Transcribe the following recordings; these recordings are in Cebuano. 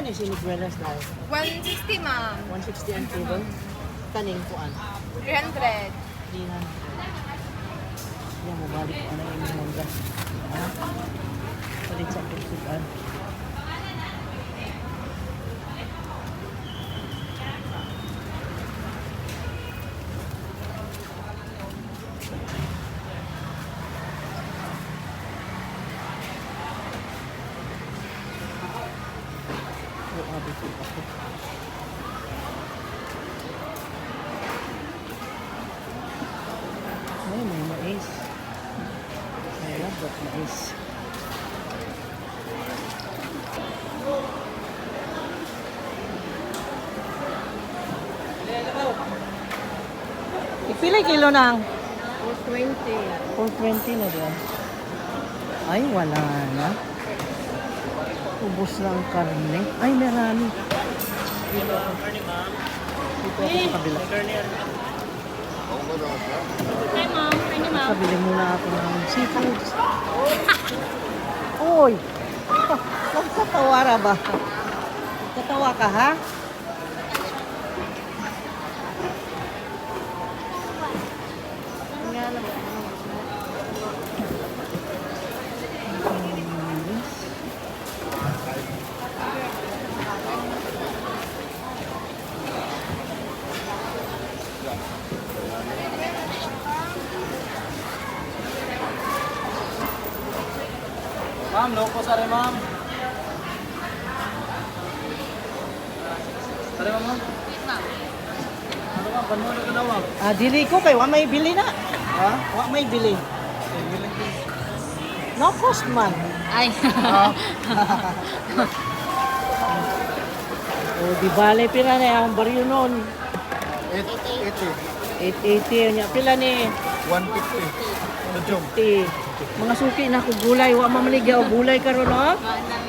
ni siniguelas dahil? 160, ma'am. 160 ang kilo. Kaning kuan. 300. 300. Yan, mabalik ko na yung mangga. Ha? Palit sa pagsugan. Oh, abi ko ako. Ay, may mais. I love that mais. Pila kilo nang? 420. 420 na diyan. Ay, wala na. Ubos na ang karne. Ay, marami. Dito ako. Dito ako sa kabila. Hi, ma'am. Ano, ma'am? Kabili muna ako ng seafoods. Uy! Nagtatawa ra ba? Nagtatawa ka, ha? Ma'am, loko sa rin, ma'am. Sari, ma'am. Ma'am. Ano ma'am, paano na ka daw, ma'am? Ah, dili ko kay wa may bili na. Ha? Wa may bili. No cost man. Ay. O di bale pila na ang baryo noon. 880. 880 nya pila ni 150. Medium. 50. Mga suki na ko gulay, wa mamaligya og gulay karon no.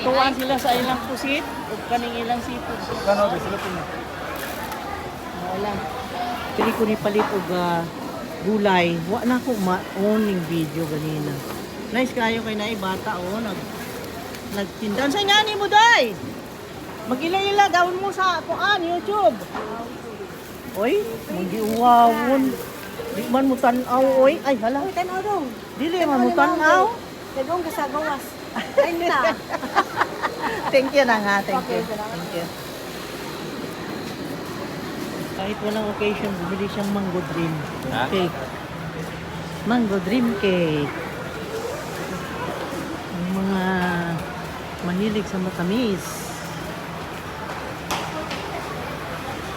Tuwan sila sa ilang pusit ug kaning ilang seafood. Kano, sila po na. Wala. Pili ko ni palit og gulay. Wa na ko ma-on ning video ganina. Nice kayo kay naay bata oh nagtinda. Sa ngani mo day? Magila-ila dawon mo sa kuan YouTube. Oy, magiuwawon. Di man mo tan-aw oy. Ay hala. Uy, tanaw dong. Dili man mo tan-aw. Dagong ka sa gawas. Ay na. Thank you na nga. Thank you. Okay, salamat. Thank you. Kahit walang occasion, bumili siyang mango dream cake. Mango dream cake. Ang mga mahilig sa matamis.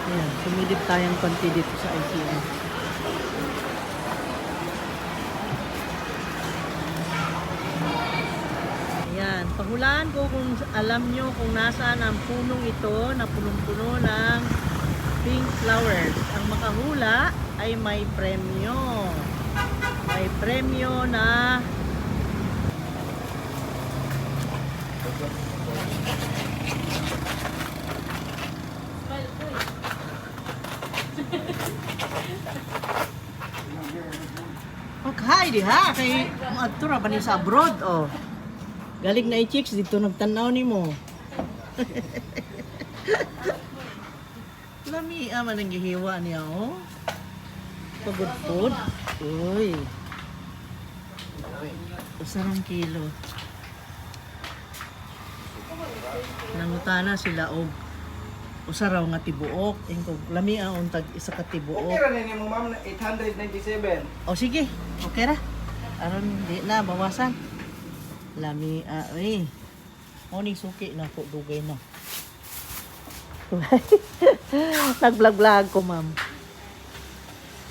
Ayan, sumilip tayong konti dito sa ICM. Ayan, pahulaan ko kung alam nyo kung nasaan ang punong ito na punong-puno ng pink flowers. Ang makahula ay may premyo. May premyo na Paghay diha kay moadto ra ba ni sa abroad oh. Galing na i-chicks dito nagtan-aw nimo. Lami man ang gihiwa niya oh. Pagod pod. Uy. Usarang kilo. Nangutana sila og usa raw nga tibuok. Ingkog lami ang untag isa ka tibuok. Okay ra ni mo, ma'am, 897. O sige, okay ra. Aron di na bawasan. Lami ah eh. Morning suki na ko dugay na. Nag-vlog-vlog ko, ma'am.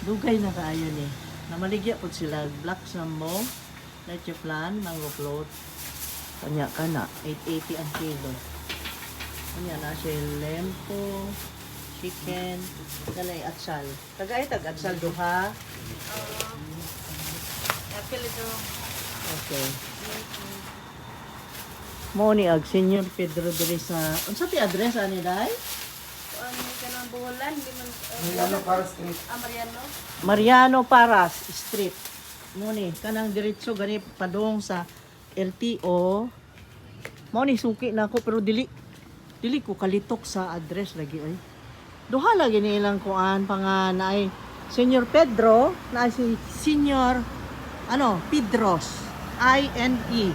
Dugay na kaayo ni. Namaligya pud sila black sambo, leche flan, mango float. Kanya ka na, 880 ang kilo. Kanya na siya lempo, chicken, kanay atsal. Tagay tag atsal duha. Apple ito. Okay. Mo ni ag Senior Pedro diri sa unsa ti address ani dai? Ano ka ng buhulan? Di man. Mariano Paras Street. Ah, Mariano? Mariano Paras Street. Mo ni kanang diretso gani padung sa LTO. Mo ni suki na ako pero dili Dili ko kalitok sa address lagi oy. Duha lagi ni ilang kuan panga naay Senyor Pedro, na si Senior ano, Pedros. I N E.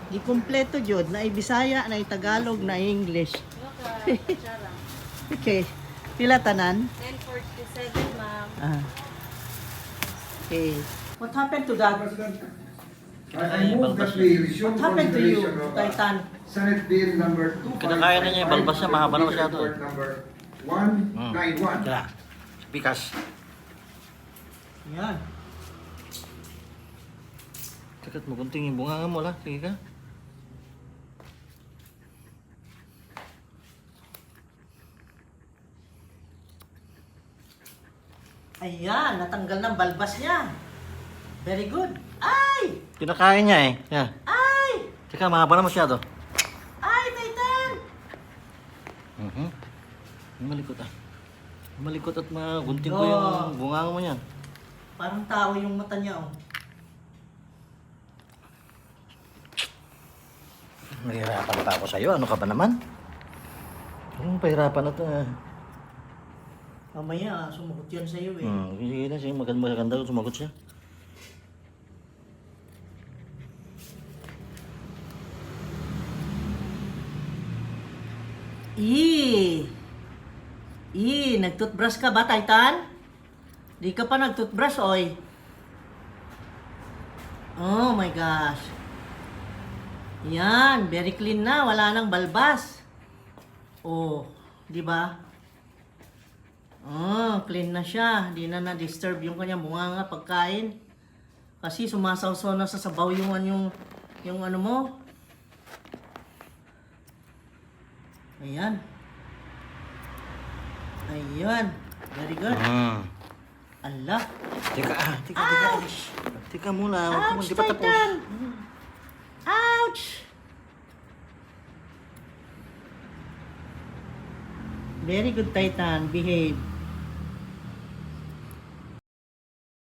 Di kumpleto jud, naay Bisaya, naay Tagalog, naay English. Okay. Pila tanan? 10:47, ma'am. Ah. Okay. What happened to that? I move that we resume What happened to you, consideration of Titan? Senate Bill number 2555. Kinakaya na niya yung balbas niya, mahaba na masyado eh. Report number 191. Tara. Pikas. Yan. Takat mo, kunting yung bunga mo lah. Sige ka. Ayan, natanggal ng balbas niya. Very good. Ay! Kinakain niya eh. Yeah. Ay! Teka, mahaba na masyado. Ay, Titan! Malikot ah. Malikot at magunting ko yung bunga mo niyan. Parang tao yung mata niya, oh. Nahihirapan pa ako sa'yo. Ano ka ba naman? Anong pahirapan na to ah? Mamaya, sumagot yan sa'yo, eh. Sige na, sige. Maganda, maganda kung sumagot siya. E. E, nag-toothbrush ka ba, Titan? Di ka pa nag-toothbrush, oy. Oh my gosh. Yan, very clean na, wala nang balbas. Oh, di ba? Oh, clean na siya. Di na na-disturb yung kanyang bunganga pagkain. Kasi sumasawsaw na sa sabaw yung yung ano mo. Ayan. Ayan. Very good. Allah. Teka ah, teka, teka. Teka muna, huwag ka muna, Ouch, di pa tapos. Titan! Ouch! Very good, Titan. Behave.